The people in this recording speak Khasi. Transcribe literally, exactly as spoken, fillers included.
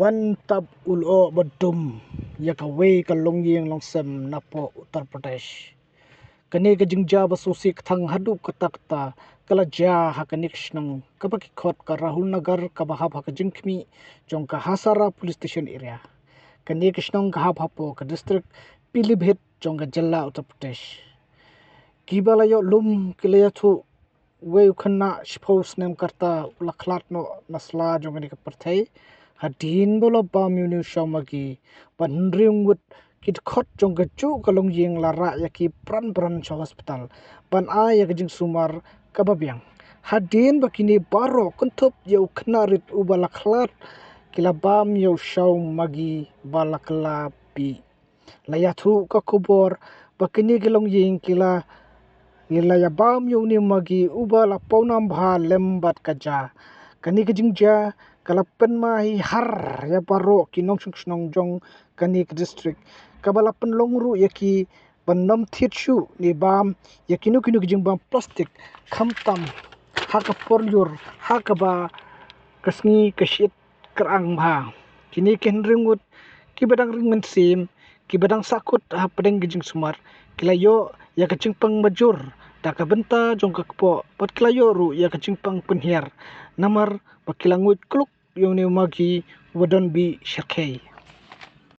Tap u lyoh ba dum ïa kawei ka longïing longsem napoh Uttar Pradesh. Kane ka jingjia ba sngewsih kthang haduh katta katta ka la jia ha kane ka shnong kaba ki khot ka Rahul Nagar, kaba hap ha ka jingkhmih jong ka Hasara Police Station area. Kane ka shnong ka hap hapoh ka district Pilibhit jong ka jylla Uttar Pradesh. Kiba la ïoh lum ki la ïathuh wei u khynnah shiphew snem ka rta u la khlad noh na sla jong kane ka pyrthei hadien ba u la bam ïa une u shaw magi. Bad hynriew ngut ki dkhot jong kajuh ka longïing la rah ïa ki bran bran sha hospital ban ai ïa ka jingsumar kaba biang. Hadien ba kine baroh kynthup ïa u khynnah rit uba la khlad ki la bam ïa u shaw magi ba la kylla bih. La ïathuh ka khubor ba kine ki longïing ki la, ki la ïa bam ïa une u magi uba la pawnam bha lem bad ka ja. Kane ka jingjia ka la pynmih hi har ïa baroh ki nongshong shnong jong kane ka district, kaba la pynlong ruh ïa ki ban nym thied shuh ne bam ïa kino kino ki jingbam plastik, khamtam ha ka por lyiur ha kaba ka sngi ka shit kyrang bha. Kine ki hynriew ngut kiba dang ring mynsiem, kiba dang sahkut hapdeng ka jingsumar, ki la ïoh ïa ka jingpang bajur da ka bynta jong ka kpoh bad ki la ïoh ruh ïa ka jingpang pynhiar namar ba ki la nguid kluk ïa une u magi uba don bih syrkhei.